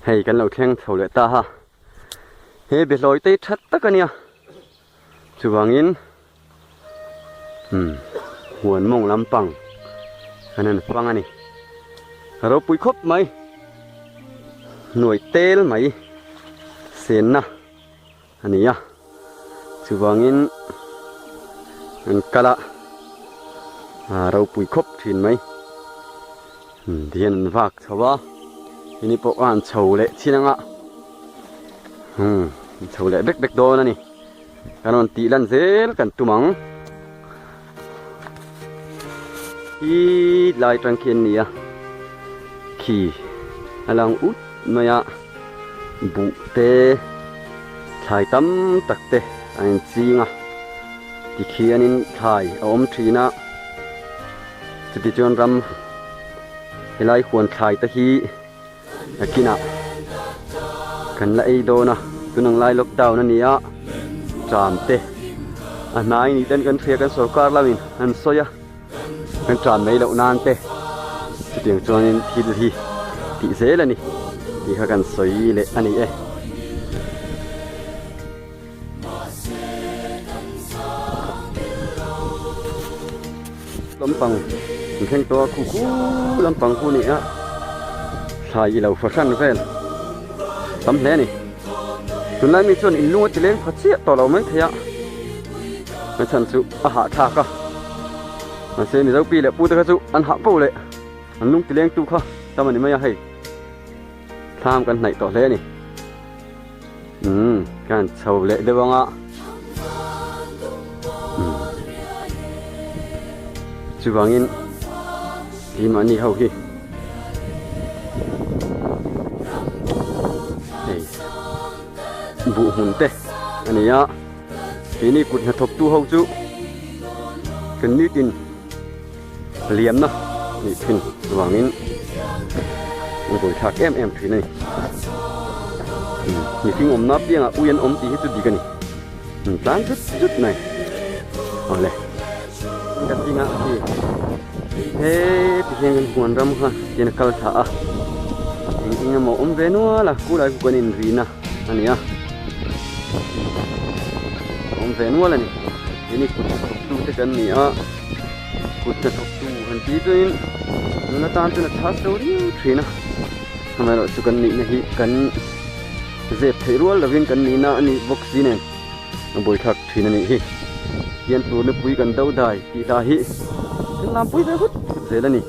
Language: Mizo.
Hei kan lo thleng chho leh ta ha. He behlawi te hi that tak a nia. Chuvangin umm huan mawng lampang kan han fang a ni. A ropui khawp mai. Hnuai tel mai senna a ni a. Chuvangin an kal a, a ropui khawp thin mai. Umm tihian an vak chho a, ini pawh khan chho leh chin anga umm chho leh bek bek dawn a ni. Kan rawn tih lan zel kan tum ang. Khi lai tang khi an ni a, khi a lang ut mai a, buh te thlai tam tak te an inching a, tikhianin thlai a awm thin a, chutichuan ram helai huan thlai te hi Nakinah kan la ei dawn a, tun ang lai lockdown a ni a, tram te a hnai ni ten kan hria kan sorkar lamin an sawi a, kan tram mai loh nan te chutiang chuanin thil hi tih zel a ni tih kha kan sawi leh a ni e. Lampang an thleng tawh a, khu khu lampang khu ni a thlai i lo fahran vel tam hle a ni. Tunlai mi chuan in lung a ti leng pha chiah tawh lo mai thei a, a chhan chu a hahthlak a, mahse Mizo pi leh pu te kha chu an hah poh leh an lung ti leng tu kha tam a ni mai a hei thlam kan hnaih tawh hle a ni. Umm kan chho leh deuh ang a umm chuvangin keimahni ho hi hei buh hmun te a ni a keini kut hnathawktu ho chu kan nitin liamna nih thin vangin an buaithlak em em thin a ni. Mihring awmna piangah ui an awm tih hi chu dik a ni. An tlan zut zut mai. Awle. Ka chingah khi he ti hian kan huan ram kha tian a kal thla a. Eng eng emaw awm ve nual a kulai khu kan inrina a ni a. Awm ve nual a ni. Keini kut thawktu te kan ni a. Kut hnathawktu han tih chuanin nuna tan chuan a chhas lo riau thin a, amaherawhchu kan nihna hi kan zep theih rual lovin kan nihna a nih bawk si nen a buaithlak thin a nih hi. Tian tur nupui kan do dai tih hla hi kan lampui ve vut vut zel a ni.